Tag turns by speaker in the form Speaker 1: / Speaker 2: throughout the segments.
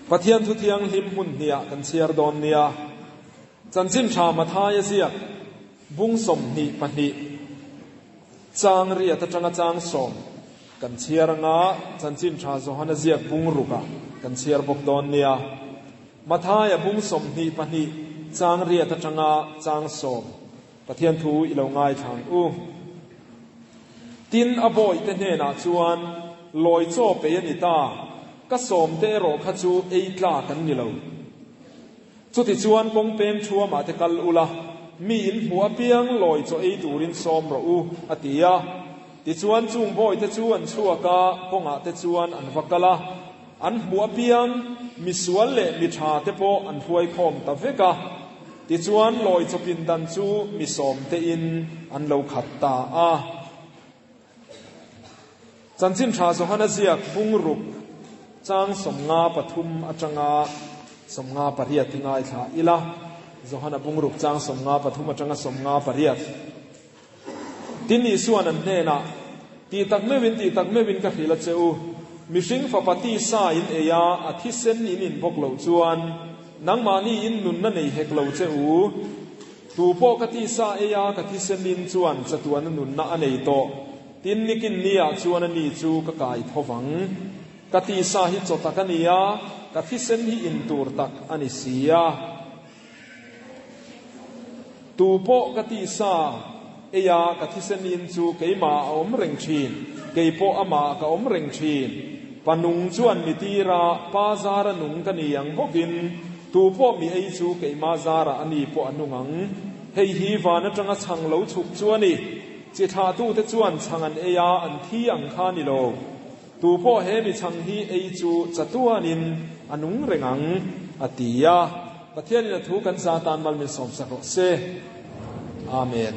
Speaker 1: Pathian thu thianghlim hmun hniah kan chhiar dawn nia. Chanchin tha Mathaia ziak bung 22 chang riat atanga chang 10 kan chhiar anga chanchin tha Johana ziak bung ruka kan chhiar bawk dawn nia. Mathaia bung 22 chang riat atanga chang 10 Pathian thu i lo ngai thlang u. Tin a bawi te hnenah chuan lawi chaw pe ani ta ka sawm te erawh kha chu ei tla kan ni lo. Chuti chuan kawng peng thuama te kal ula mi in hmu apiang lawi chaw ei turin sawm rawh u a ti a. Ti chuan chung bawi te chu an chhuak a kawngah te chuan an va kal a. An hmu apiang mi sual leh mi tha te pawh an hruai khawm ta vek a. Ti chuan lawi chawpin dan chu mi sawm te in an lo khat ta a. Chanchin tha Johana ziak bung ruk chang 53 atanga 58 ti ngai thla ila. Johana bung ruk chang 53 atanga 58. Tin Isuan an hnenah ti tak meuhin ti tak meuhin ka hril a che u. Mihring fapa ti sa in ei a a thisen in in bawk lo chuan nangmah ni in nunna nei hek lo che u. Tu pawh ka ti sa ei a ka thisen in chuan chatuan a nunna a nei tawh. Tin nikin ni ah chuan ani chu ka kai thovang. Ka ti sa hi chaw tak ani a ka thisen hi in tur tak ani si a. Tu pawh ka ti sa ei a ka thisen in chu keimah a awm reng thin keipawh amah ka awm reng thin. Panung chuan mi tira pa zara nung ka ni ang bawkin tu pawh mi ei chu keima zara ani pawh a nung ang. Hei hi van atanga chhang lo chhuk chu ani. Chi thlah tu te chuan chhang an ei a an thi ang kha ni lo. Tu pawh he mi chhang hi ei chu chatuanin a nung reng ang a ti a. Pathianin a thu kan za tan mal min sawm sak rawh se. Amen.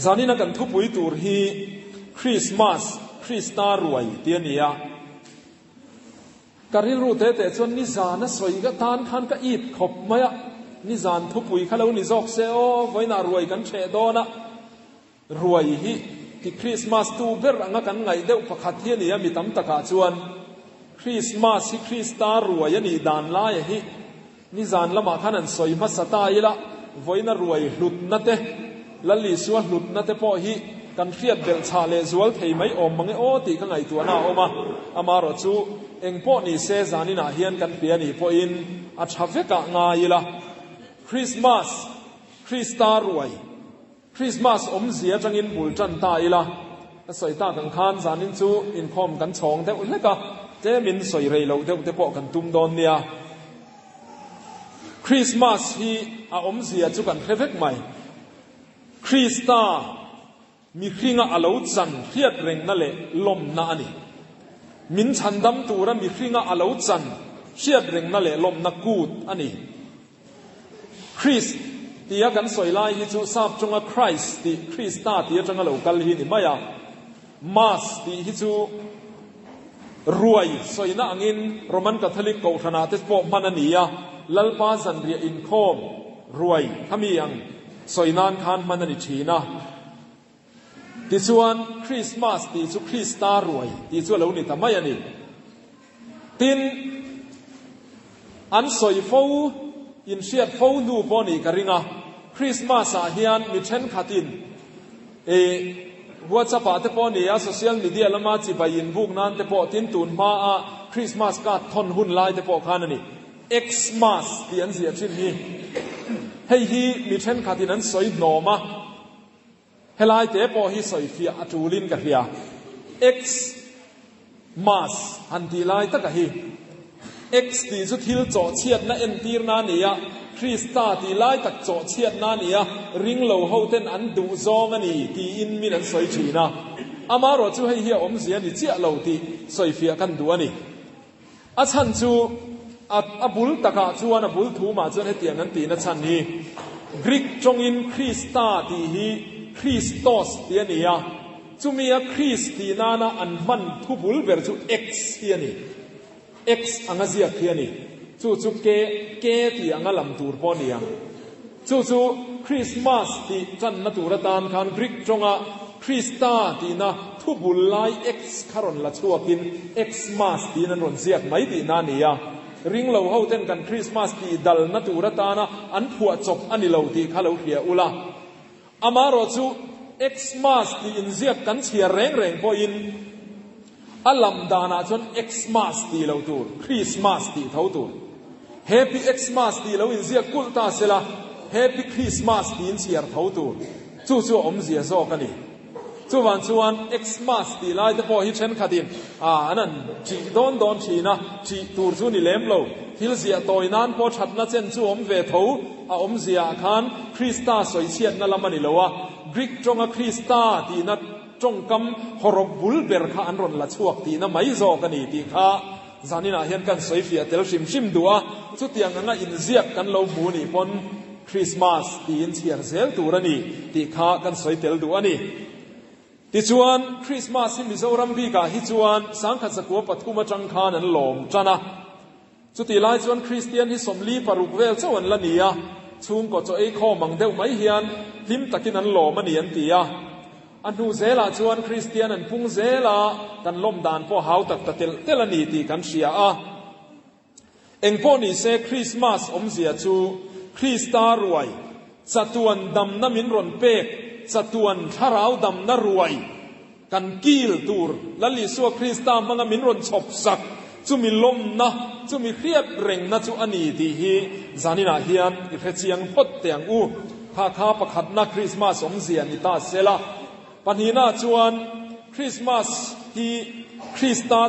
Speaker 1: Zanina kan thupui tur hi Christmas Krista ruai ti ani a. Ka rilru te te chuan ni zan a sawi ka tan khan ka ip khawp mai a. Ni zan thupui kha lo ni zawk se aw voina ruai kan hreh dawn a. Ruai hi ti Christmas tu ber anga kan ngai deuh pakhat hi ani a mi tam takah chuan Christmas hi Krista ruai ani dan lai a hi ni zan lamah khan an sawi hmasa ta ila voina ruai hlut na te Lal Isua hlut na te pawh hi kan hriat belh chah leh zual thei mai awm mange aw tih ka ngaihtuah na a awm a. Ama erawh chu eng pawh ni se zaninah hian kan hria ni pawhin a tha vekah ngai ila. Christmas Krista ruai Christmas awmzia atangin bul tan ta ila. Ka sawi tak ang khan zanin chu inkhawm kan chhawng deuh hlek a tlemin sawi rei lo deuh te pawh kan tum dawn nia. Christmas hi a awmzia chu kan hre vek mai. Krista mihringa a lo chan hriat rengna leh lawmna ani. Min chhandam tura mihringa a lo chan hriat rengna leh lawmna kut ani. Christ tia kan sawi lai hi chu sap chunga Christ ti Krista ti atanga lo kal hi ni mai a. Mass ti hi chu ruai sawina angin Roman Catholic kohhrana te pawh hman ani a. Lalpa zanriah inkhawm ruai khami ang sawinan khan hman ani thin a. Tichuan Christmas ti chu Krista ruai ti chu alo ni ta mai ani. Tin an sawi fo in hriat fo nu pawh ni ka ringa. Christmas ah hian mi then khatin e WhatsApp ah te pawh ni a social media lama chi bai in buk nan te pawh tin tun hma a Christmas card thon hun lai te pawh khan ani. Xmas ti an zia thin hi. Hei hi mi then khatin an sawi hnawm a. Helai te pawh hi sawi fiah a tulin ka hria. X mas han ti lai taka hi. X ti chu thil chaw chhiatna en tir na ni a, Krista ti lai tak chaw chhiatna ni a, ring lo ho ten an duh zawng ani tiin min an sawi thin a. Ama erawh chu hei hi a awmzia ni chiah lo tih sawi fiah kan duh ani. A chhan chu a a bul takah chuan a bul thumah chuan hetiang an tihna chhan hi Greek tawngin Krista tih hi Christos ti ani a. Chumi a Christ tih nana an hman thu bul ber chu X hi ani. X anga ziak hi ani. Chu chu K K ti anga lam tur pawh ani ang. Chu chu Christmas tih channa tur atan khan Greek tawnga. Krista tihna thubul lai X kha rawn la chhuakin Xmas tiin an rawn ziak mai tihna a ni a. Ringlo ho ten kan Krismas tih dalna tur atana an phuah chawp a ni lo tih kha lo hria ula. Amaherawhchu Xmas tih inziak kan chhiar reng reng pawhin a lam danah chuan Xmas tih loh tur, Christmas tih tho tur. Happy Xmas tih lo inziak kulh ta sela, Happy Christmas tiin chhiar tho tur. Chu chu a awmzia zawk a ni. Chuvang chuan Xmas tih lai te pawh hi thenkhatin an han ṭih dawn dawn ṭhin a, ṭih tur chu ni lem lo. Thil ziah tawi nan pawh ṭhatna chen chu awm ve tho. A awmzia ah khan Krista sawichhiatna lam a ni lo a, Greek ṭawnga Krista tihna ṭawngkam hawrawp bul ber kha an rawn la chhuak tihna mai zawk a ni tih kha zaninah hian kan sawifiah tel hrim hrim duh a, chutiang anga inziak kan lo hmu nih pawn Krismas tiin chhiar zel tur a ni tih kha kan sawi tel duh a ni. Tichuan, Krismas hi Mizoram bikah hi chuan 1903 atang khan an lawm tan a. Chutih lai chuan Kristian hi 46 vel chauh an la ni a, chhungkaw chaw ei khawm ang deuh mai hian hlim takin an lawm a ni an ti a. A hnu zelah chuan Kristian an pung zel a, kan lawm dan pawh hau tak ta telh telh a ni tih kan hria a. Engpawh ni se Krismas awmzia chu Krista ruai, chatuan damna min rawn pek, chatuan thlarau damna ruai, Kan kil tur Lal Isua Krista hmanga min rawn chhawp sak chumi lawmna, chumi hriat rengna chu a ni tih hi zaninah hian i hre chiang phawt teh ang u. Kha kha pakhatna Krismas awmzia ni ta se la. Pahnihna chuan Krismas hi Krista,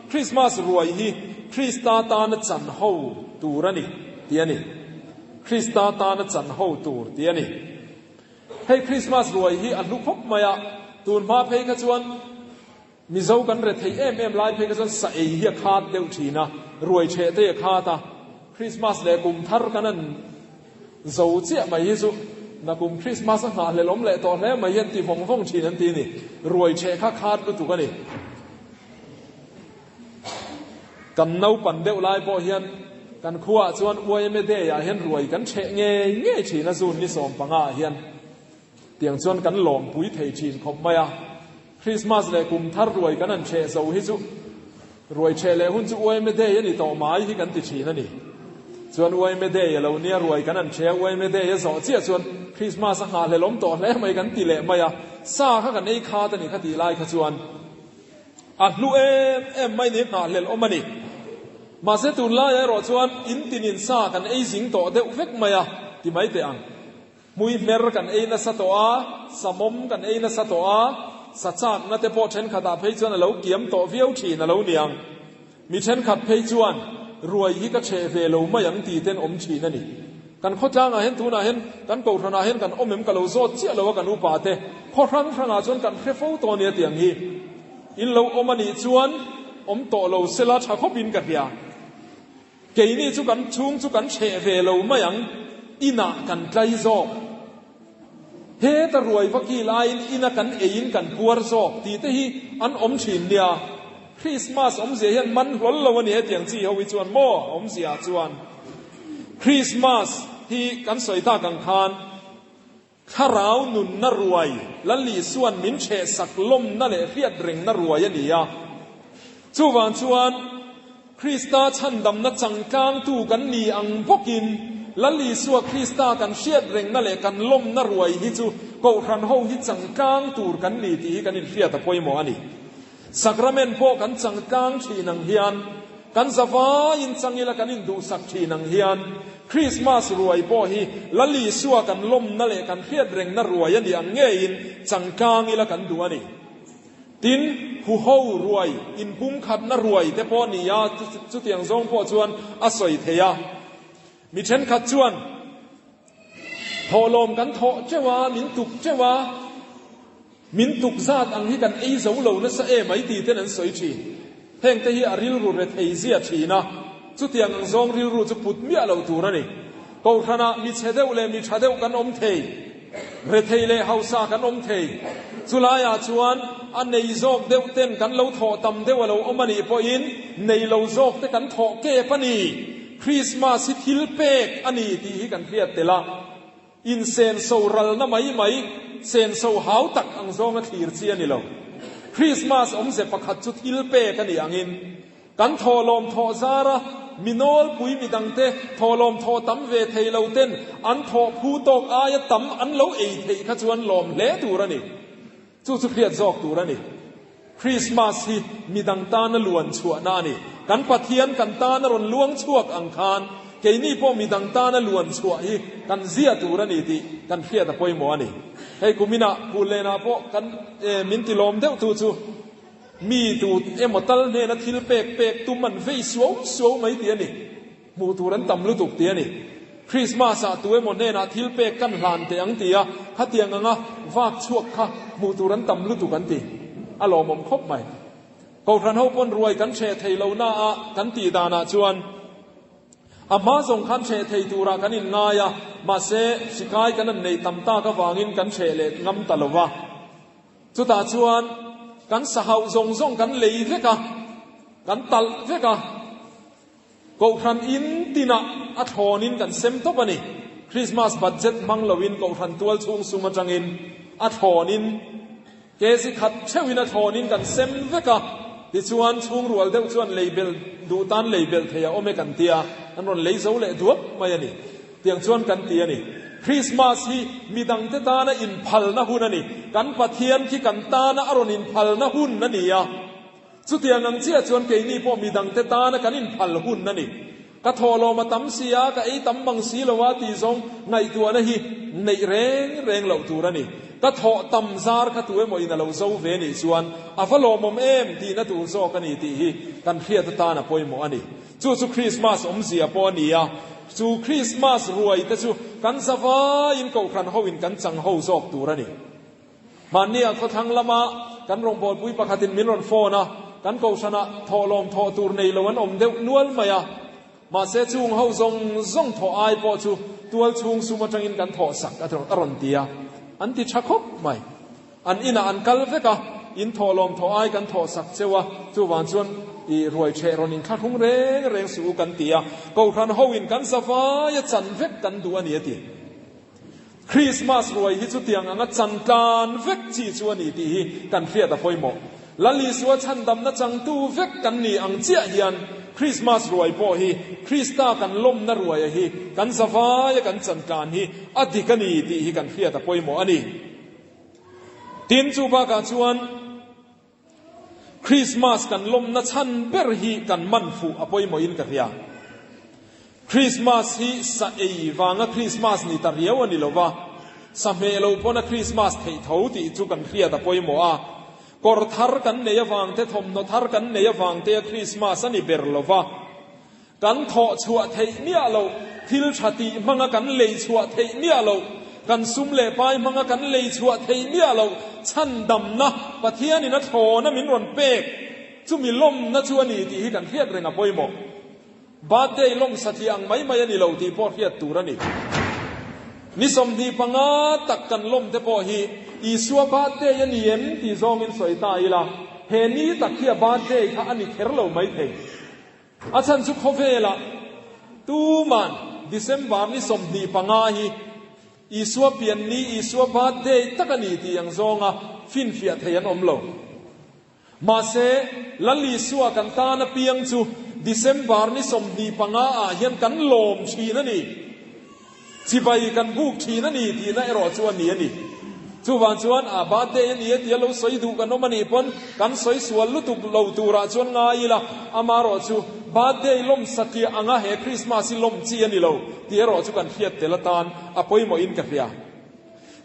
Speaker 1: Krismas ruai hi Krista tana chan ho tur a ni tih a ni. Krista tana chan ho tur tih a ni. Hei Christmas ruai hi a hlu khawp mai a, tun hma phei kha chuan Mizo kan re thei em em lai phei kha chuan sa ei hi a khat deuh thin a, ruai chheh te a khat a, Christmas leh kum thar kan an zo chiah mai hi chu nakum Christmas a nghahhlelh awm leh tawh hle mai hi an ti vawng vawng thin an ti a ni, ruai chheh kha khat lutuk a ni. Kan naupan deuh lai pawh hian kan khuaah chuan YMA Day ah hian ruai kan ṭheh ngei ngei ṭhin a, June ni 15 ah hian tiang chuan kan lawmpui thei ṭhin khawp mai a. Christmas leh kum thar ruai kan han ṭheh zo hi chu ruai ṭheh leh hun chu YMA Day a ni tawh mai hi kan ti ṭhin a ni. Chuan YMA Day a lo nia ruai kan han ṭheh a, YMA Day a zawh chiah chuan Christmas a nghahhlelawm tawh hle mai kan ti leh mai a, sa kha kan ei khat a ni kha tih lai kha chuan. A hlu em em mai ni nghahhlelh awm a ni. Mahse tunlaiah erawh chuan in tinin sa kan ei zing tawh deuh vek mai a ti mai teh ang. Hmui hmer kan ei nasa tawh a, samawm kan ei nasa tawh a, sa chakna te pawh thenkhatah phei chuan a lo kiam tawh viau thin a lo niang. Mi thenkhat phei chuan ruai hi ka chheh ve lo mai ang ti ten awm thin a ni. Kan khawtlangah hian tunah hian kan kohhranah hian kan awm em ka lo zawt chiah lo a kan upa te khaw hrang hrangah chuan kan hre fo tawh nia tiang hi. In lo awm a nih chuan awm tawh lo sela tha khawpin ka hria. Keini chu kan chhung chu kan chheh ve lo mai ang, inah kan tlai zawk. Heta ruai va kil aiin ina kan eiin kan puar zawk tih te hi an awm thin nia. Krismas awmzia hian man hlawl lo a ni hetiang chi ho hi chuan maw awmzia chuan Krismas hi kan sawi tak ang khan thlarau nunna ruai Lal Isua'n min chhehsak lawmna leh hriatrengna ruai a ni a. Chuvang chuan Krista chhandamna changtlangtu kan ni ang bawkin Lal Isua Krista kan hriat rengna leh kan lawmna ruai hi chu Kohhran ho hi changtlang tur kan ni tih hi kan inhriat a pawimawh a ni. Sakramen pawh kan changtlang thin ang hian, kan zavaiin chang ila kan induhsak thin ang hian, Krismas ruai pawh hi Lal Isua kan lawmna leh kan hriat rengna ruai a nih ang ngeiin changtlang ila kan duh a ni. Tin, huho ruai, inpumkhatna ruai te pawh ni a, chutiang zawng pawh chuan a sawi thei a. Mi thenkhat chuan thawhlawm kan thawh teuh a, min tuk teuh a, min tuk zat ang hi kan ei zo lo nasa em ai ti ten an sawi thin. Hengte hi a rilru rethei zia thin a, chutiang ang zawng rilru chu put miah lo tur a ni. Kohhranah mi chhe deuh leh mi tha deuh kan awm thei. Rethei leh hausa kan awm thei. Chulaiah chuan a nei zawk deuh ten kan lo thawh tam deuh a lo awm a nih pawhin nei lo zawk te kan thawh kep a ni. Krismas hi thil pek a ni tih hi kan hriat tel a. Insenso ralna mai mai, senso hau tak ang zawnga thlir chi a ni lo. Krismas awmze pakhat chu thil pek a nih angin, kan thawhlawm thawh zara mi nawlpui midangte thawhlawm thawh tam ve thei lo ten an thawh phu tawk aia tam an lo ei theih kha chuan lawm hle tur a ni. Chu chu hriat zawk tur a ni. Krismas hi midang tana luan chhuahna a ni. Kan Pathian kan tana rawn luang chhuak ang khan keini pawh midang tana luan chhuah hi kan zia tur a ni tih kan hriat a pawimawh a ni. Hei kuminah Phullenah pawh kan min ti lawm deuh tu chu mi tu emaw tal hnena thil pek pek tum an vei suau suau mai tih a ni. Hmuh tur an tam lutuk tih a ni. Krismas ah tu emaw hnenah thil pek kan hlan teh ang ti a, khatiang anga vak chhuak kha hmuh tur an tam lutuk an ti. A lawmawm khawp mai. Kohhran ho pawn ruai kan hreh thei lo na a kan tih danah chuan a hma zawng khan hreh thei turah kan inngai a, mahse hrikai kan an neih tam tak avangin kan hreh leh ngam ta lo va. Chutah chuan kan sahauh zawng zawng kan lei vek a, kan talh vek a. Kohhran in tinah a thlawnin kan sem tawp a ni. Krismas budget hmang loin Kohhran tual chhung sum atangin a thlawnin kg khat theuhin a thlawnin kan sem vek a. Tichuan chhungrual deuh chuan lei belh duh tan lei belh thei a awm e kan tia, an rawn lei zo leh duap mai a ni. Tiang chuan kan ti a ni. Krismas hi midangte tana inphalna hun a ni. Kan Pathian khi kan tana a rawn inphalna hun a ni a. Chutiang ang chiah chuan keini pawh midangte tana kan inphal hun a ni. Ka thawhlawm a tam si a, ka ei tam mang si lo a tih zawng ngaihtuahna hi neih reng reng loh tur a ni. Ka thawh tam zar kha tu emaw in a lo zo ve nih chuan a va lawmawm em tihna tur zawk a ni tih hi kan hriat atan a pawimawh a ni. Chu chu Krismas awmzia pawh a ni a, chu Krismas ruai te chu kan zavaiin Kohhran hoin kan chang ho zawk tur a ni. Hmannia khawthlang lama kan rawngbawlpui pakhatin min rawn phone a, kan kohhranah thawhlawm thawh tur nei lo an awm deuh nual mai a. Mahse chung ho zawng zawng thawh ai pawh chu tual chhung sum atangin kan thawh sak a rawn ti a, an ti tha khawp mai. An inah an kal vek a, in thawhlawm thawh ai kan thawh sak cheu a, chuvang chuan i ruai ṭheh rawn inthlahrung reng reng suh u kan ti a, kohhran hoin kan zavaia chan vek kan duh a ni a ti. Krismas ruai hi chutiang anga chantlan vek chi chu a ni tih hi kan hriat a pawimawh. Lal Isua chhandamna changtu vek kan ni ang chiah hian Krismas ruai pawh hi Krista kan lawmna ruaia hi kan zavaia kan chantlan hi a dik a ni tih hi kan hriat a pawimawh a ni. Tin, chu bakah chuan Krismas kan lawmna chhan ber hi kan man fuh a pawimawhin ka hria. Krismas hi sa ei vanga Krismas ni ta riau a ni lo va, sa hmeh lo pawn a Krismas theih tho tih chu kan hriat a pawimawh a. Kawr thar kan nei avang te, thawmhnaw thar kan nei avang te a Krismas a ni ber lo va. Kan thawh chhuah theih miah loh, thil tha tih hmanga kan lei chhuah theih miah loh, kan sum leh pai hmanga kan lei chhuah theih miah loh chhandamna Pathianin a thlawna min rawn pek chumi lawmna chu a ni tih hi kan hriat reng a pawimawh. Birthday lawm satliah ang mai mai a ni lo tih pawh hriat tur a ni. Ni 25 tak kan lawm te pawh hi Isua birthday a ni em tih zawngin sawi ta ila, he ni tak hi a birthday kha a ni kher lo maithei. A chhan chu khawvelah tuman December ni 25 hi Isua pian ni, Isua birthday tak a ni tih ang zawnga finfiah thei an awm lo. Mahse, Lal Isua kan tan apiang chu December ni 25 ah hian kan lawm thin a ni. Chibai kan buk thin a ni tihna erawh chu a ni a ni. Chuvang chuan a birthday a ni a tia lo sawi duh kan awm a nih pawn kan sawi sual lutuk lo turah chuan ngai ila, amarawh chu birthday lawm satliah anga he Christmas hi lawm chi a ni lo tih erawh chu kan hriat tel atan a pawimawhin ka hria.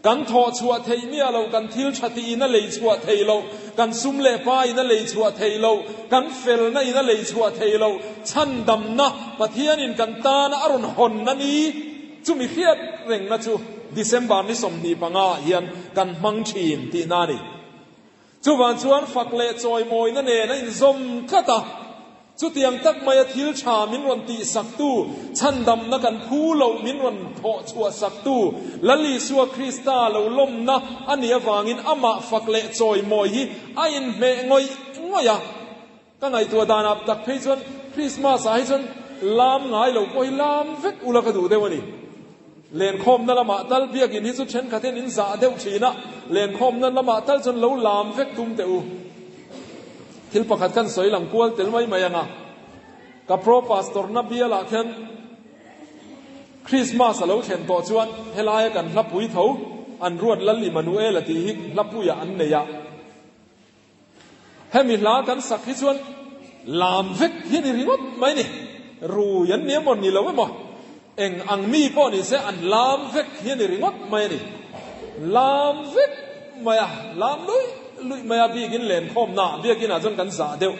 Speaker 1: Kan thawh chhuah theih miah loh, kan thil tha tiin a lei chhuah theih loh, kan sum leh pa in a lei chhuah theih loh, kan felna in a lei chhuah theih loh, chhandamna Pathianin kan tana a rawn hawn a ni. Chumi hriat rengna chu December ni 25 ah hian kan hmang thin tihna a ni. Chuvang chuan fak leh chawimawina nen a inzawm tlat a, chutiang tak maia thil tha min rawn tihsaktu, chhandamna kan phu loh min rawn thawh chhuahsaktu Lal Isua Krista lo lawmna a nih avangin amah fak leh chawimawi hi a inhmeh ngawih ngawih a. Ka ngaihtuah danah tak phei chuan Krismas ah hi chuan lam ngai lo pawh hi lam vek ula ka duh deuh a ni. Lenkhawmna lamah tal biakin hi chu thenkhat hian in zah deuh thin a, lenkhawmna lamah tal chuan lo lam vek tum teh u. Thil pakhat khan sawi lang kual tel mai mai ang a, ka pro pastor na bialah khian Christmas a lo thlen tawh chuan helaia kan hlapui tho an ruat Lal Immanuel-a tih hi hlapuiah an nei a. Hemi hla kan sak hi chuan lam vek hi a ni ringawt mai ni. Rui an ni emaw ni lo emaw, eng ang mi pawh ni se an lam vek hi a ni ringawt mai a ni. Lam vek mai a, lam luih luih mai a bikin lenkhawmna biakinah chuan kan zah deuh.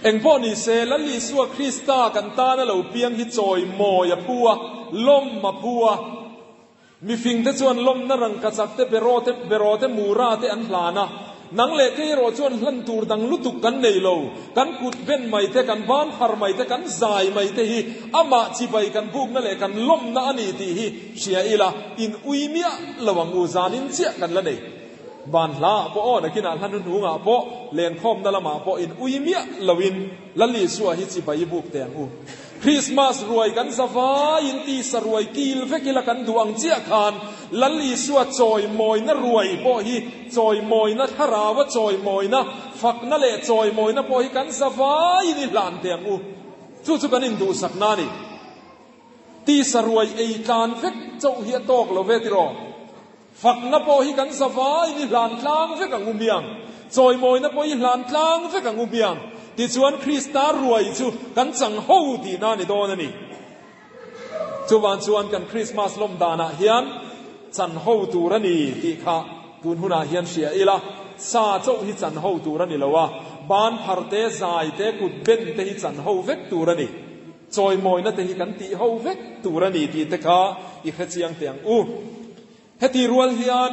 Speaker 1: Eng pawh ni se, Lal Isua Krista kan tana lo piang hi chawimawi a phu a, lawm a phu a. Mifingte chuan lawmna rangkachak te, beraw te, beraw te, mura te an hlan a. Nang leh kei erawh chuan hlan tur dang lutuk kan nei lo. Kan kut ben mai te, kan ban phar mai te, kan zai mai te hi amah chibai kan bukna leh kan lawmna a ni tih hi hria ila, in ui miah lo ang u, zanin chiah kan la nei. Ban hlaah pawh aw, nakinah hla hnuhnungah pawh, lenkhawmna lamah pawh in ui miah loin Lal Isua hi chibai i buk teh ang u. Krismas ruai kan za vaiin tisa ruai kil vek ila kan duh ang chiah khan Lal Isua chawimawina ruai pawh hi chawimawina thlaraua chawimawina, fakna leh chawimawina pawh hi kan za vaiin i hlan teh ang u. Chu chu kan induhsakna a ni. Tisa ruai ei tlan vek chauh hi a tawk lo ve tiraw? Fakna pawh hi kan za vaiin i hlan tlang vek ang u miang. Chawimawina pawh i hlan tlang vek ang u miang. Tichuan Krista ruai chu kan chang ho tihna a ni dawn a ni. Chuvang chuan kan Krismas lawm danah hian chan ho tur a ni tih kha tun hunah hian hria ila, sa chauh hi chan ho tur a ni lo a, ban phar te, zai te, kut ben te hi chan ho vek tur a ni. Chawimawina te hi kan tih ho vek tur a ni tih te kha i hre chiang teh ang u. Heti rual hian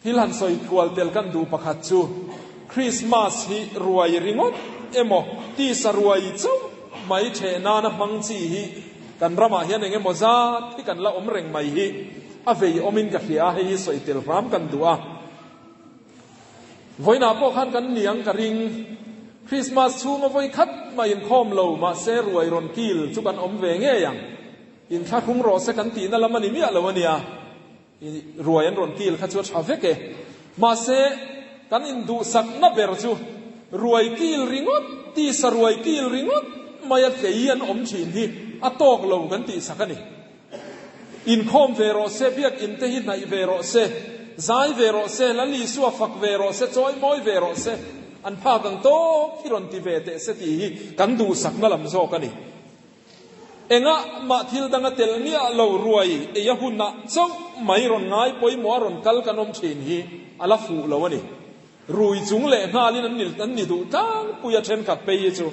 Speaker 1: thil han sawi thual tel kan duh pakhat chu Krismas hi ruai ringawt emaw tisa ruai chauh mai ṭheh nana hmang chi hi kan ramah hian eng emaw zat hi kan la awm reng mai hi a vei awmin ka hria a, hei hi sawi tel hram kan duh a. Vawiinah pawh khan kan niang ka ring. Krismas chhunga vawi khat mah inkhawm lo mahse ruai rawn kil chu kan awm ve ngei ang. Inthlahrung rawh se kan tihna lam a ni miah lo a nia. Ruai an rawn kil kha chu a tha vek e. Mahse, kan induhsakna ber chu ruai kil ringawt, tisa ruai kil ringawt maia tlei an awm thin hi a tawk lo kan tihsak a ni. Inkhawm ve rawh se, biakinn te hi hnaih ve rawh se, zai ve rawh se, Lal Isua fak ve rawh se, chawimawi ve rawh se, an phak ang tawk hi rawn ti ve teh se tih hi kan duhsakna lam zawk a ni. Engah mah thil danga tel miah lo ruai ei a hunah chauh mai rawn ngai pawimawh a rawn kal kan awm thin hi a la fuh lo a ni. Rui chung leh nghalin an ni an ni duh tlangpui a thenkhat phei hi chu.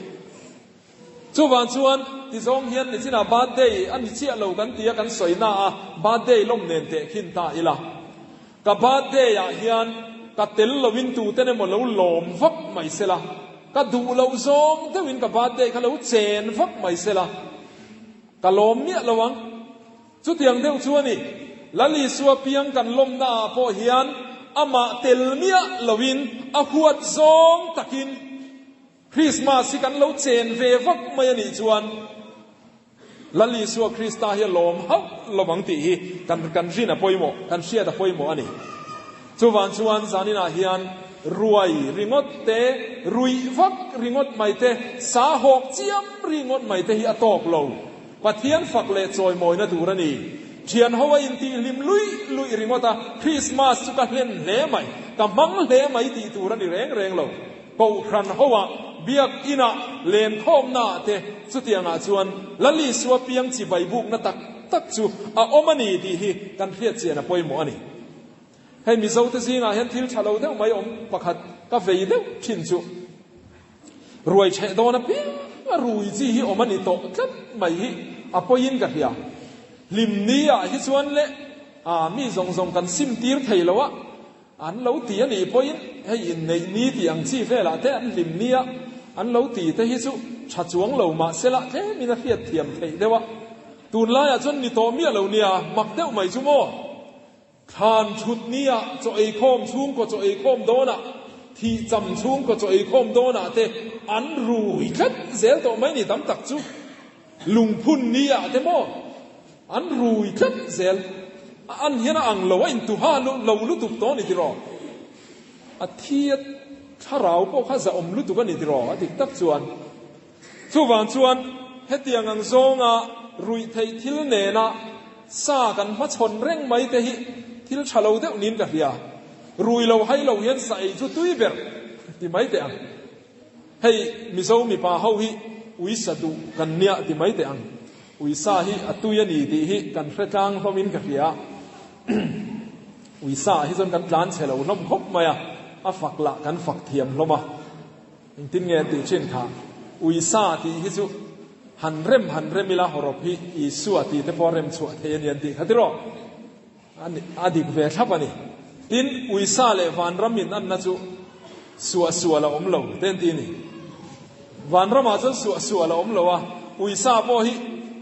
Speaker 1: Chuvang chuan tizawng hian nichinah birthday a ni chiah lo kan tia kan sawi na a birthday lawm nen teh khin ta ila. Ka birthday ah hian ka tel loin tuten emaw lo lawm vak mai sela, ka duh loh zawng deuhin ka birthday kha lo chen vak mai sela, ka lawm miah lo ang. Chutiang deuh chu a ni, Lal Isua piang kan lawmna ah pawh hian amah tel miah loin a huat zawng takin Christmas hi kan lo chen ve vak mai a nih chuan, Lal Isua Krista hi a lawm hauh lo ang tih hi kan kan rin a pawimawh, kan hriat a pawimawh a ni. Chuvang chuan zaninah hian ruai ringawt te, ruih vak ringawt mai te, sa hawk chiam ringawt mai te hi a tawk lo. Pathian fak leh chawimawina tur a ni. Thian ho a intihhlim luih luih ringawt a, Krismas chu ka hlen hle mai, ka hmang hle mai tih tur a ni reng reng lo. Kohhran hoah, biak inah, lenkhawmnaah te chutiangah chuan Lal Isua piang chibai bukna tak tak chu a awm a ni tih hi kan hriat chian a pawimawh a ni. Hei Mizote zingah hian thil tha lo deuh mai awm pakhat ka vei deuh thin chu ruai chheh dawn apiang a rui chi hi awm a ni tawh tlat mai hi a pawiin ka hria. Hlim ni ah hi chuan leh mi zawng zawng kan sim tir thei lo a, An lo ti a nih pawhin hei inneih ni tih ang chi velah te an hlim nia, an lo ti te hi chu tha chuang lo mah sela tlemin a hriat thiam theih deuh a. Tunlaiah chuan ni tawh miah lo nia, mak deuh mai chu maw? Thlan thut nia chaw eikhawm chhungkaw chaw eikhawm dawnah, thih cham chhungkaw chaw eikhawm dawnah te an rui tlat zel tawh mai ni tam tak chu. Lungphun nia te maw? An rui tlat zel. A an hian a ang lo, a intuha lo lutuk tawh a ni tiraw? A thi a thlarau pawh kha zahawm lutuk a ni tiraw? A dik tak chuan. Chuvang chuan hetiang ang zawnga ruih theih thil nena sa kan hmachhawn reng mai te hi thil tha lo deuh niin ka hria. Rui lo hai lo hian sa ei chu tui ber ti mai teh ang. Hei Mizo mipa ho hi ui sa duh kan nia ti mai teh ang. Ui sa hi a tui a ni tih hi kan hre tlang hlawmin ka hria. Ui sa ah hi chuan kan tlan chhe lo hlawm khawp mai a, a fak lah kan fak thiam hlawm a. Engtin nge an tih thin kha? Ui sa tih hi chu han rem han rem ila hawrawp hi Isua tih te pawh a rem chhuah thei a ni an tih kha tiraw? A dik ve thlap a ni. Tin, ui sa leh vanram in anna chu suah sual a awm lo te an ti a ni. Vanramah chuan suah sual a awm lo a, ui sa pawh hi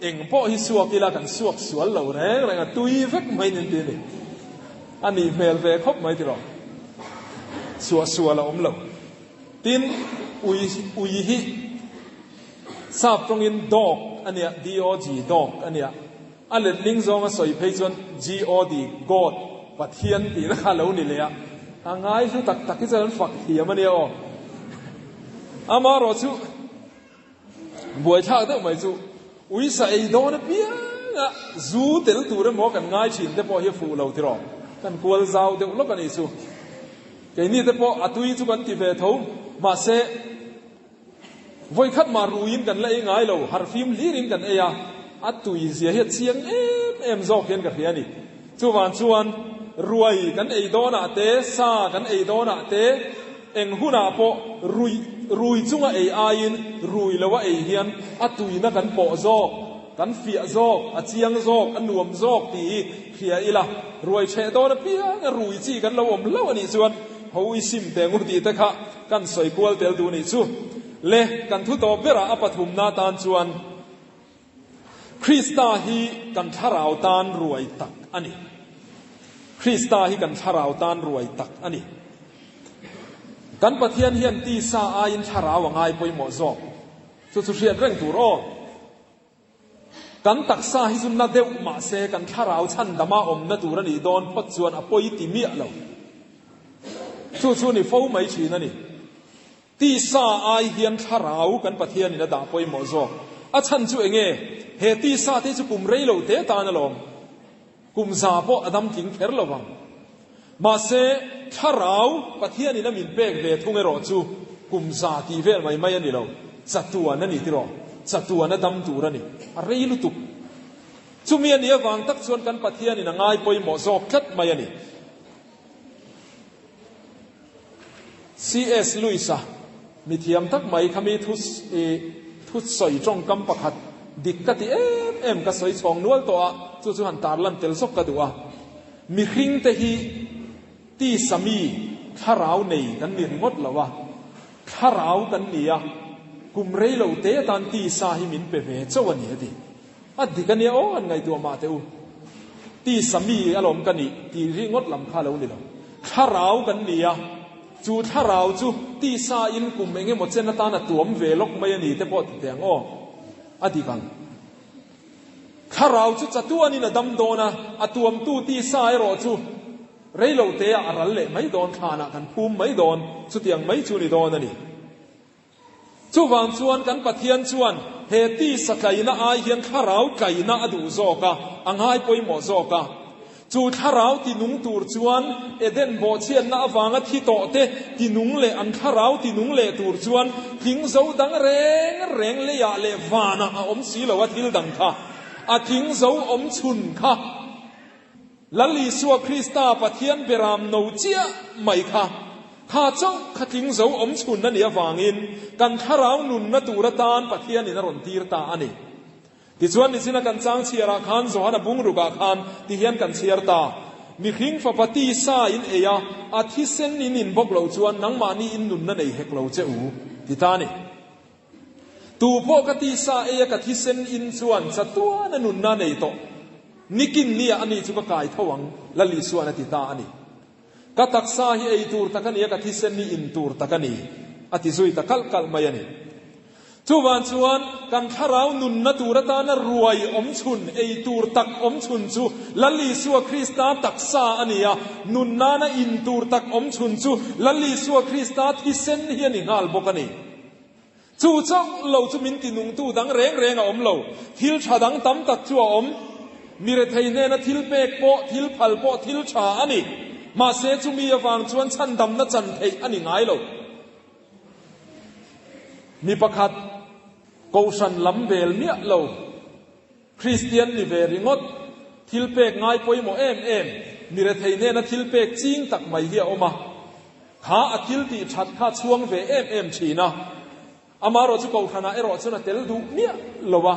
Speaker 1: eng pawh hi suak ila kan suak sual lo reng reng a, tui vek mai ni an ti a ni. A nih hmel ve khawp mai tiraw? Suah sual a awm lo. Tin, ui ui hi sap tawngin dog a nia, D-O-G, dog a nia. A letling zawnga sawi phei chuan G-O-D, God, Pathian tihna kha a lo ni leh a. A ngai hlu tak tak hi chuan an fak thiam a nia aw. Amaherawhchu, Buaithlak deuh mai chu uisa ei dawn apianga zu tel tur emaw kan ngai thin te pawh hi a fuh lo tiraw? Kan kual zau deuh lawk a nih chu. Keini te pawh a tui chu kan ti ve tho, mahse vawikhat mah ruiin kan la ei ngai lo, harhfim hlirin kan ei a, a tui zia hi a chiang em em zawk hian ka hria a ni. Chuvang chuan ruai kan ei dawnah te, sa kan ei dawnah te, eng hunah pawh rui rui chunga ei aiin rui loa ei hian a tuina kan pawh zawk, kan fiah zawk, a chiang zawk, a nuam zawk tih hi hria ila, ruai chheh dawn apianga rui chi kan lo awm hlauh a nih chuan ho i sim teh ngu tih te kha kan sawi kual tel duh nih chu. Le, kan thu tawp berah a pathumna tan chuan. Krista hi kan thlarau tan ruai tak a ni. Krista hi kan thlarau tan ruai tak a ni. Kan Pathian hian tisa aiin thlarau a ngai pawimawh zawk. Chu chu hriat reng tur aw. Kan taksa hi chu na deuh mahse kan thlarau chhandama awmna tur a nih dawn phawt chuan a pawi ti miah lo. Chu chu ni fo mai thin a ni. Tisa ai hian thlarau kan Pathianin a dah pawimawh zawk. A chhan chu enge? He tisa te hi chu kum rei lo te tan alawm. Kum za pawh a dam tling kher lo vang. Mahse, thlarau Pathianin a min pek ve thung erawh chu kum za tih vel mai mai a ni lo. Chatuan a ni tiraw? Chatuan a dam tur a ni. A rei lutuk. Chumi a nih avang tak chuan kan Pathianin a ngai pawimawh zawk tlat mai a ni. CS Lewis-a mithiam tak mai kha mi thu i thu sawi tawngkam pakhat dik ka ti em em ka sawi chhawng nual tawh a, chu chu han tarlan tel zawk ka duh a. Mihringte hi tisa mi thlarau nei kan ni ringawt lo a, thlarau kan ni a, kum rei lo te atan tisa hi min pe ve chauh a ni a ti. A dik a nia aw han ngaihtuah mah teh u. Tisa mi alawm ka nih tih ringawt lam kha lo ni lo. Thlarau kan ni a, chu thlarau chu tisa in kum eng emaw chen atan a tuam ve lawk mai a ni te pawh ti teh ang aw. A dik ang. Thlarau chu chatuanin a dam dawn a, a tuamtu tisa erawh chu reilo teah a ral leh mai dawn, thlanah kan phum mai dawn, chutiang mai chu ni dawn a ni. Chuvang chuan kan Pathian chuan he tisa tlaina ai hian thlarau tlaina a duh zawk a, a ngai pawimawh zawk a. Chu thlarau tinung tur chuan Eden bawhchhiatna avanga thi tawh te tinung leh an thlarau tinung leh tur chuan tling zo dang reng reng leiah leh vanah a awm si lo a thil dang kha a tling zo awm chhun kha Lal Isua Krista Pathian beram no chiah mai kha, kha chauh kha tling zo awm chhun a nih avangin kan thlarau nunna tur atan Pathianin a rawn tir ta a ni. Tichuan nichina kan chang chhiarah khan Johana bungrukah khan tihian kan chhiar ta, Mihring fapa tisa in ei a, a thisen in in bawk loh chuan nangmahni in nunna nei hek lo che u, ti ta a ni. Tu pawh ka tisa ei a ka thisen in chuan chatuan a nunna nei tawh. Nikin nia ani chu ka kai tho ang, Lal Isuan a ti ta a ni. Ka taksa hi ei tur tak a ni a, ka thisen hi in tur tak a ni, a ti zui ta kalh kalh mai a ni. Chuvang chuan kan thlarau nunna tur atana ruai awm chhun, ei tur tak awm chhun chu Lal Isua Krista taksa a ni a, nun nana in tur tak awm chhun chu Lal Isua Krista thisen hi a ni nghal bawk a ni. Chu chauh lo chu min tinungtu dang reng reng a awm lo. Thil tha dang tam tak chu a awm. Mi rethei hnena thil pek pawh, thil phal pawh thil tha a ni. Mahse chumi avang chuan chhandamna chan theih a ni ngai lo. Mi pakhat Kohhran lam bel miah lo, Kristian ni ve ringawt, thil pek ngai pawimawh em em, mi rethei hnena thil pek ching tak mai hi a awm a. Kha a thil tih that kha a chhuang ve em em thin a. Amaherawh chu Kohhranah erawh chuan a tel duh miah lo a.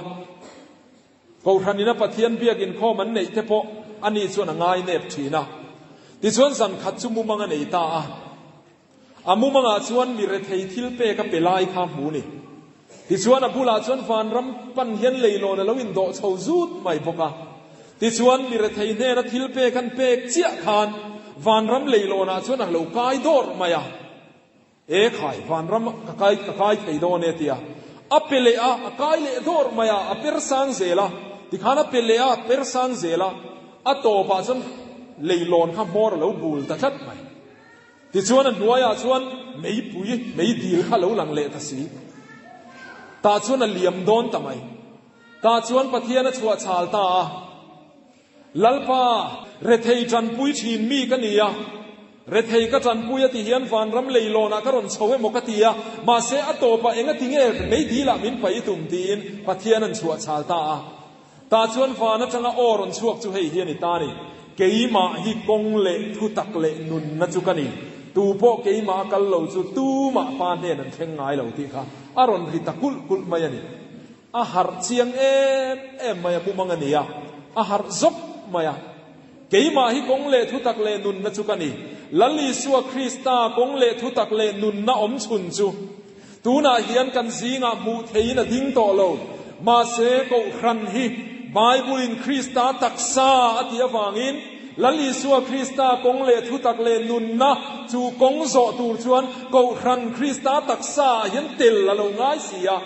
Speaker 1: Kohhranina Pathian biak inkhawm an neih te pawh ani chuan a ngai nep thin a. Tichuan zan khat chu mumang a nei ta a. A mumangah chuan mi rethei thil pek a pe lai kha hmu ni. Tichuan a bulah chuan vanram pan hian leilawn a lo indawh chho zut mai bawk a. Tichuan mi rethei hnena thil pek an pek chiah khan vanram leilawnah chuan a lo kai dawrh mai a. E khai, vanram ka kai ka kai thei dawn e tia. A pe leh a, a kai leh dawrh mai a, a per sang zel a. Tikhan a pe leh a, a per sang zel a. A tawpah chuan leilawn kha hmawr a lo bul ta tlat mai. Tichuan a hnuaiah chuan meipui, meidil kha lo lang leh ta si. Tah chuan a liam dawn ta mai. Tah chuan Pathian a chhuah chhal ta a. Lalpa, rethei tanpui thin mi ka ni a, rethei ka tanpui a ti hian vanram leilawnah ka rawn chho emaw ka ti a, mahse a tawpah enga ti nge meidilah min paih i tum tiin Pathian an chhuah chhal ta a. Tah chuan van atanga aw rawn chhuak chu hei hi a ni ta ni, Keimah hi kawng leh thutak leh nunna chu ka ni, tu pawh keimah a kal lo chu tumah pa hnen an thleng ngai lo tih kha a rawn ri ta kulh kulh mai a ni. A harh chiang em em mai a, mumang a ni a, a harh zawk mai a. Keimah hi kawng leh thutak leh nunna chu ka ni, Lal Isua Krista kawng leh thutak leh nunna awm chhun chu. Tunah hian kan zingah hmuh theihin a ding tawh lo. Mahse, Kohhran hi Bible-in Krista taksa a tih avangin Lal Isua Krista kawng leh thutak leh nunna chu kawng zawh tur chuan Kohhran Krista taksaah hian tel a lo ngai si a.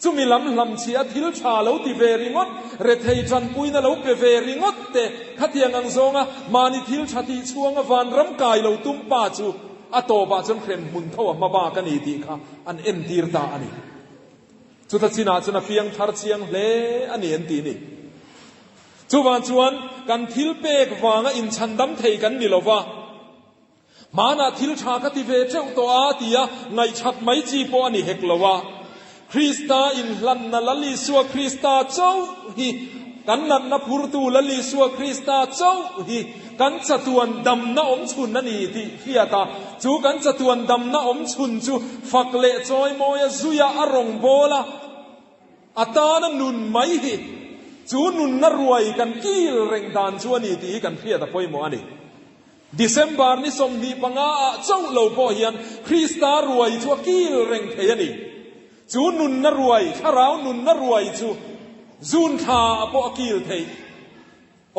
Speaker 1: Chumi lam hlamchhiah a thil tha lo ti ve ringawt, rethei tanpuina lo pe ve ringawt te, khatiang ang zawnga mahni thil tha tih chhuanga vanram kai lo tum pa chu a tawpah chuan hrem hmun tho a hma bak a ni tih kha an entir ta a ni. Chuta chinah chuan a fiang thar chiang hle a ni an ti ni. Chuvang chuan kan thil pek vanga inchhandam thei kan ni lova, Hmanah thil tha ka ti ve teuh tawh a tia ngaihchat mai chi pawh a ni hek lo a. Krista inhlanna Lal Isua Krista chauh hi kan natna phurtu Lal Isua Krista chauh hi kan chatuan damna awm chhun a ni tih hriat a, chu kan chatuan damna awm chhun chu fak leh chawimawia zuia a rawngbâwl a, A tana nun mai hi chu nunna ruai kan kil reng dan chu a ni tih hi kan hriat a pawimawh a ni. December ni 25 ah chauh lo pawh hian Krista ruai chu a kil reng thei a ni. Chu nunna ruai, thlarau nunna ruai chu June thla ah pawh a kil theih.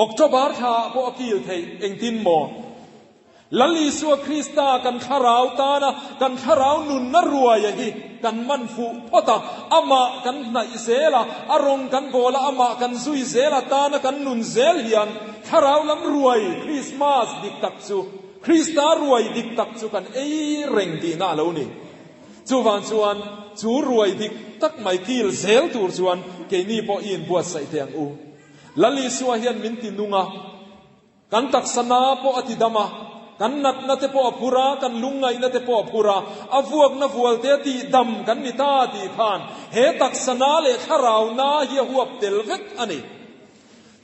Speaker 1: October thla ah pawh a kil theih. Engtin maw? Lal Isua Krista kan thlarau tana kan thlarau nunna ruaia hi kan man fuh phawt a, amah kan hnaih zel a, a rawng kan bawl a, amah kan zui zel a, tana kan nun zel hian thlarau lam ruai Krismas dik tak chu, Krista ruai dik tak chu kan ei reng tihna a lo ni. Chuvang chuan chu ruai dik tak mai kil zel tur chuan keini pawh i inbuatsaih teh ang u. Lal Isua hian min ti nung a. Kan taksa na pawh a ti dam a, kan natna te pawh a phur a, kan lungngaihna te pawh a phur a, a vuakna vual te a tih dam kan ni ta tih khan he taksa na leh thlarau na hi a huap tel vek a ni.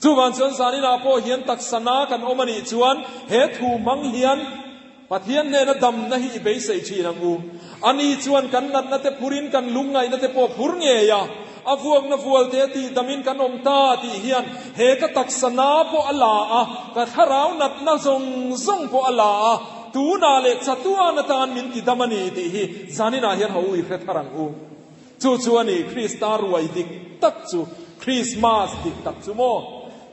Speaker 1: Chuvang chuan zaninah pawh hian taksa na kan awm a nih chuan he thu hmang hian Pathian hnena damna hi i beisei thin ang u. Ani chuan kan natna te phurin kan lungngaihna te pawh phur ngei a, a vuakna vual te tih damin kan awm ta tih hian he ka taksa na pawh a la a, ka thlarau natna zawng zawng pawh a la a, tunah leh chatuan atan min ti dam a ni tih hi zaninah hian ho u i hre thar ang u. Chu chu a ni Krista ruai dik tak chu, Krismas dik tak chu maw?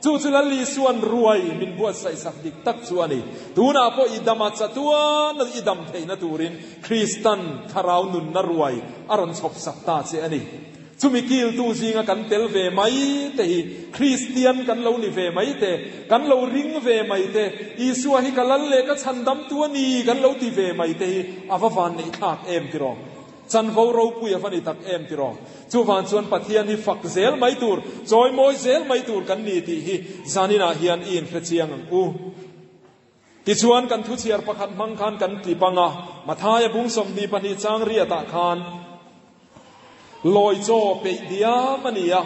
Speaker 1: Chu chu Lal Isua'n ruai min buatsaihsak dik tak chu a ni. Tunah pawh i dam a chatuan a i dam theihna turin Kristan thlarau nunna ruai a rawn chhawpsak ta che a ni. Chumi kiltu zinga kan tel ve mai te hi Kristian kan lo ni ve mai te, kan lo ring ve mai te, Isua hi ka Lal leh ka chhandamtu a ni kan lo ti ve mai te hi a va vanneih thlak em tiraw? Chanvo ropui a va ni tak em tiraw? Chuvang chuan Pathian hi fak zel mai tur, chawimawi zel mai tur kan ni tih hi zaninah hian i inhre chiang ang u. Tichuan kan thuchhiar pakhat hmang khan kan tlip ang a, Mathaia bung 22 chang riatah khan lawi chaw peih diam a ni a,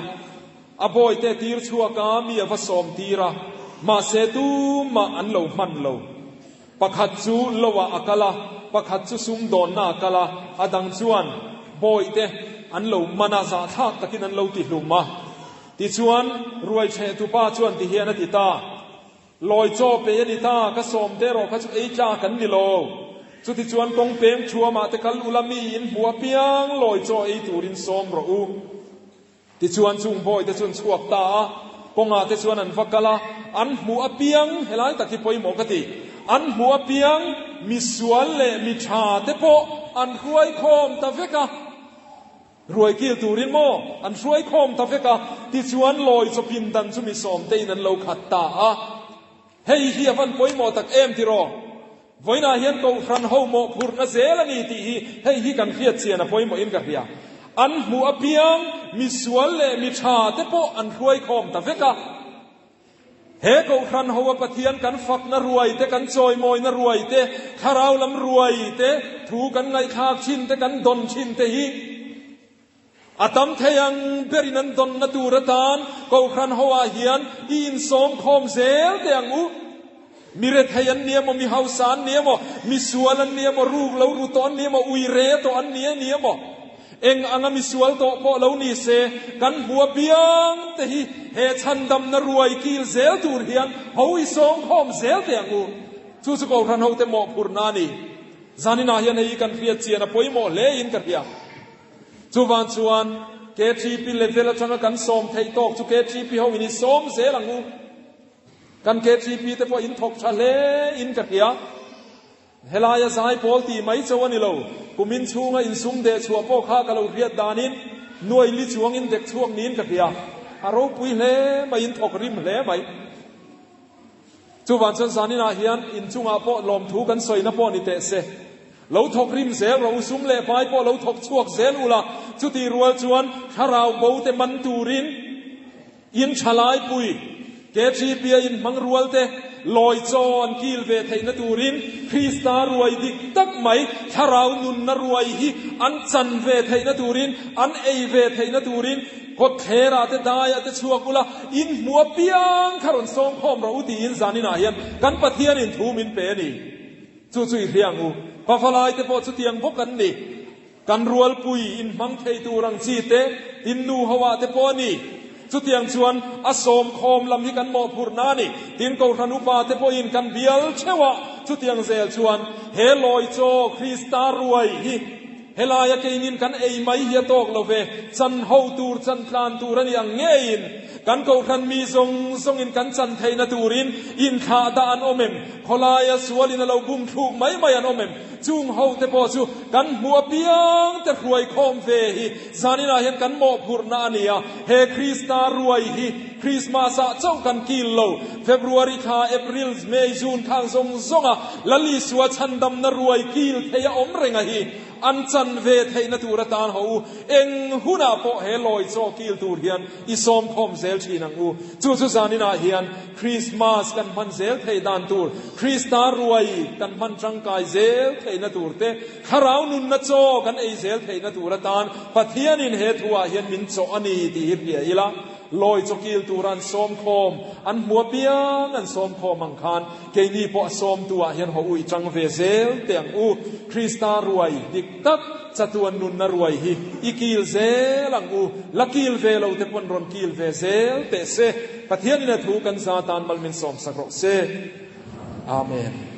Speaker 1: a bawite tir chhuak a, mi a va sawm tir a, mahse tumah an lo hman lo. Pakhat chu loah a kal a, pakhat chu sumdawnna a kal a, a dang chuan bawihte an lo man a, zahthlak takin an lo ti hlum a. Tichuan, ruaichhehtupa chuan ti hian a ti ta, Lawi chaw pe a ni ta, ka sawm te erawh kha chu ei tlak an ni lo. Chutichuan kawng peng thuamah te kal ula mi in hmu apiang lawi chaw ei turin sawm rawh u. Tichuan chung bawi te chu an chhuak ta a, kawngah te chuan an va kal a, an hmuh apiang, helai tak hi pawimawh ka ti, an hmuh apiang misual leh mi tha te pawh an hruai khawm ta vek a, ruai kil turin maw an hruai khawm ta vek a, tichuan lawi chaw pindan chu mi sawmtein an lo khat ta a. Hei hi a van pawimawh tak em tiraw? Vawiinah hian Kohhran ho mawhphurhna zel a ni tih hi hei hi kan hriat chian a pawimawhin ka hria. An hmuh apiang misual leh mi tha te pawh an hruai khawm ta vek a. He Kohhran ho a Pathian kan fakna ruai te, kan chawimawina ruai te, thlarau lam ruai te, thu kan ngaihthlak thin te, kan dawn thin te hi, A tam thei ang berin an dawnna tur atan Kohhran hoah hian i insawm khawm zel teh ang u. Mi rethei an ni emaw, mi hausa an ni emaw, mi sual an ni emaw, ruk lo ru tawh an ni emaw, ui re tawh an ni a ni emaw, eng anga mi sual tawh pawh lo ni se, kan hmu apiang te hi he chhandamna ruai kil zel tur hian ho i sawm khawm zel teh ang u. Chu chu Kohhran hote mawhphurhna a ni. Zaninah hian hei hi kan hriat chian a pawimawh hle in ka hria. Chuvang chuan KTP level atanga kan sawm theih tawk chu KTP ho in i sawm zel ang u. Kan KTP te pawh in thawk tha hle in ka hria. Helaia zai pawl tih mai cho a ni lo. Kumin chhunga insum deh chhuah pawh kha ka lo hriat danin nuai li chuang in dek chhuak niin ka hria. A ropui hle mai in thawk rim hle mai. Chuvang chuan zaninah hian inchungah pawh lawmthu kan sawina pawh ni teh se. Lo thawk rim zel rawh u, sum leh pai pawh lo thawk chhuak zel ula, chutih rual chuan thlarau bo te man turin in thalaipui, KTP-a inhmang rual te lawi chaw an kil ve theihna turin Krista ruai dik tak mai thlarau nunna ruai hi an chan ve theihna turin, an ei ve theihna turin Kawtthlerah te daiah te chhuak ula, in hmu apiang kha rawn sawm khawm rawh u tiin zaninah hian kan Pathianin thu min pe a ni. Chu chu i hria ang u. Pavalai te pawh chutiang bawk an ni. Kan rualpui inhmang thei tur ang chi te, tin nu ho ah te pawh a ni. Chutiang chuan a sawm khawm lam hi kan mawhphurhna a ni. Tin Kohhran upa te pawhin kan bial theuh a, chutiang zel chuan he lawi chaw Krista ruai hi, Helaia keinin kan ei mai hi a tawk lo ve, chan ho tur, chan tlan tur a ni ang ngeiin kan Kohhran mi zawng zawngin kan chan theihna turin inthlah dah an awm em? Khawlaia sualin a lo bum thluk mai mai an awm em? Chung ho te pawh chu kan hmuh apiang te hruai khawm ve hi zaninah hian kan mawhphurhna a ni a, he Krista ruai hi Krismas ah chauh kan kil lo, February thla, April, May, June khang zawng zawnga Lal Isua chhandamna ruai kil thei a awm reng a hi an chan ve theihna tur atan ho u, eng hunah pawh he lawi chaw kil tur hian i sawm khawm zel thin ang u. Chu chu zaninah hian Krismas kan hman zel theih dan tur, Krista ruai kan hman tangkai zel theihna tur te, thlarau nunna chaw kan ei zel theihna tur atan Pathianin he thuah hian min chawh a ni tih hi hria ila. Lawi chawkil tura an sawm khawm, an hmu apiang an sawm khawm ang khan keini pawh a sawmtu ah hian haw ui chang ve zel teh ang u. Krista ruai dik tak chatuan nunna ruai hi i kil zel ang u. La kil ve lo te pawn rawn kil ve zel teh se. Pathianin a thu kan za tan mal min sawmsak rawh se. Amen.